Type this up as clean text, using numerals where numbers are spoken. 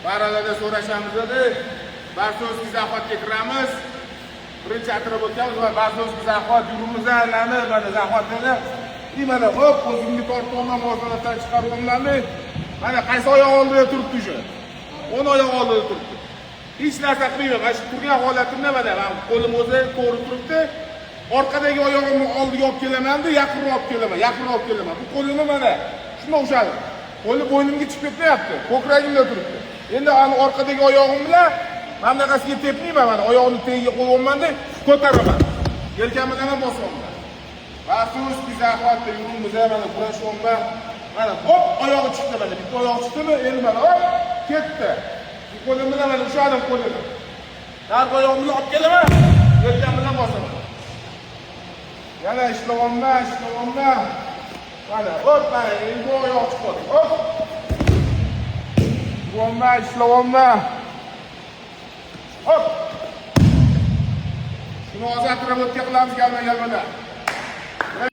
Baralarda so'rashamiz edi. Борцовский захват ga kiramiz. Birinchi отработка miz va борцовский захват yurimiz aylanib, mana захват ini и mana hop, o'zimga tortyapman, muvozanatdan chiqaryapman. Mana qaysi oyoq oldida turibdi o'sha. O'ng oyoq oldida turibdi. Hech narsa qilmayman. Mana shu turgan holatimda mana man qo'lim o'zi to'g'ri turibdi. Orqadagi oyog'imni oldiga olib kelamanda, yaqinroq olib kelaman, yaqinroq olib kelaman. Bu qo'limni mana shunday ushladim. Qo'li bo'ynimga chiqib ketmayapti, ko'kragimda turibdi. Endi ani orqadagi oyog'im bilan mana bunaqasiga tepmayman, mana oyog'imni tagiga qo'yyapmanda, ko'taraman. Yelkam bilan ham bosyapman. Борцовский захват da yurimiz, mana kurashyapman. Mana hop, oyog'i chiqdi mana, bitta oyog'i chiqdimi? Endi mana hop, ketdi. Bu qo'lim bilan mana ushladim qo'lini. Narigi oyog'im bilan olib kelaman, yelkam bilan bosaman. Yana ishlayapman, ishlayapman. Mana hop, mana endi bu oyoq chiqadi. Hop. Ishlayapman, ishlayapman. Hop. Shuni hozir отработка qilamiz galma-galmada.